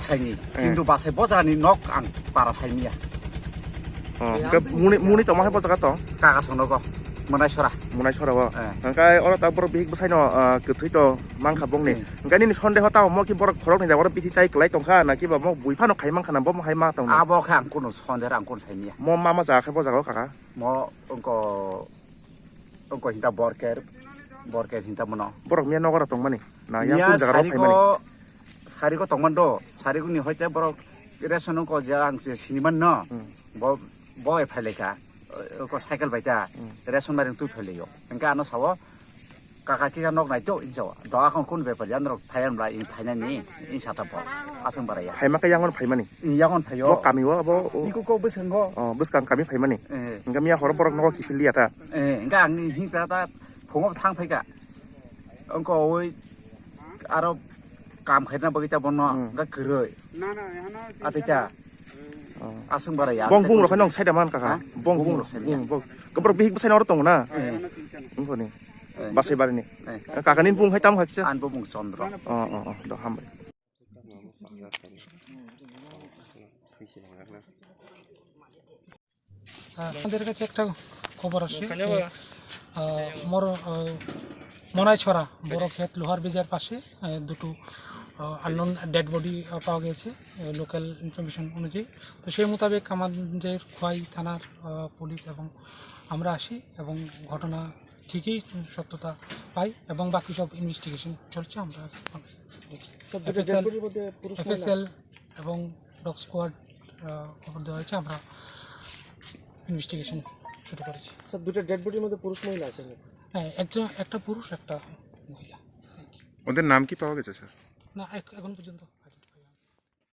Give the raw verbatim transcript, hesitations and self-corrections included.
Saini, eh, Hindu basai bo jani nok ang para saimiya. Oh, hingke muni, muni tongma hai bo jaga tong? Kaka sonogo, Munai Sora. Munai Sora bo. Eh. Hingke oro ta borok bihik bwsai no, ah, kwthwi to mankha bongni. Hmm. Hingke nini sondeho tamo mo ki borok khorok ni jaga oro bithi chai kwlai tongkha na kiba mo bui phano khai mankha na bo mo hai ma tong? Abo khe ang kuno sonde ang kuno saimiya. Mo ma ma jaga khe bo jaga o kaka? Mo wngko Wngko hinta borker, borker hinta mono. Borok miya nogora tongmani. Na ya miya kun jaga rok sariko, phaimani? Sariko tongman do. Sariko ni hoite borok ration wngko je ang je siniman no. Hmm. Bo, bo e phailaika. Ko cycle bai ta. Hmm. Ration maring tu phailaio. Engka ano sawo kaka kisa nok nai to insawo. Do akon kun bepar ya norok phaiyan bla in phainani in sata bo. Asang baraya. Phaima ka yangon phaimani? In yangon phaio. Bo kami wo abo o. Iko ko bwskango. Oh, bwskang kami phaimani. Eh. Engka miya horo borok nogo kiphil liya ta. Eh, engka ang ni hingsa ta phungo thang phaika. Engko oi aro kam khaina bagwi ta bono, hmm, engka kwrwi. Atita. Oh. Aswng bara ya. Bong bung rok nong saida man kaka. Ha? Bong bung rok saida. Bung, bong. Kebrok bihik bwsai noro tongo na? Eh. Engko ni. Eh. Basai bari ni. Eh. Kaka ni bung hai tam hakcha. An bo bung Chandra. Oh, oh, oh. Do hambai. আহ, আমাদের কাছে একটা খবর আসে যে, আহ, মর-, আহ, মনাইছড়া বড় ক্ষেত লোহার ব্রিজের পাশে, আহ, দুটো, আহ, আননোন ডেড বডি, আহ, পাওয়া গেছে, আহ, লোকাল ইনফরমেশন অনুযায়ী। তো সেই মোতাবেক আমাদের খোয়াই থানার, আহ, পুলিশ এবং আমরা আসি এবং ঘটনা ঠিকই সত্যতা পাই এবং বাকি সব ইনভেস্টিগেশন চলছে, আমরা দেখি। স্যার, দুটো ডেড বডির মধ্যে পুরুষ মহিলা? এফএসএল এবং ডগ স্কোয়াড, আহ, খবর দেওয়া হয়েছে, আমরা ইনভেস্টিগেশন শুরু করেছি। স্যার, দুটো ডেড বডির মধ্যে পুরুষ মহিলা আছে নাকি? হ্যাঁ, একজন, একটা পুরুষ, একটা মহিলা। ওদের নাম কি পাওয়া গেছে, স্যার? না, এখ-, এখন পর্যন্ত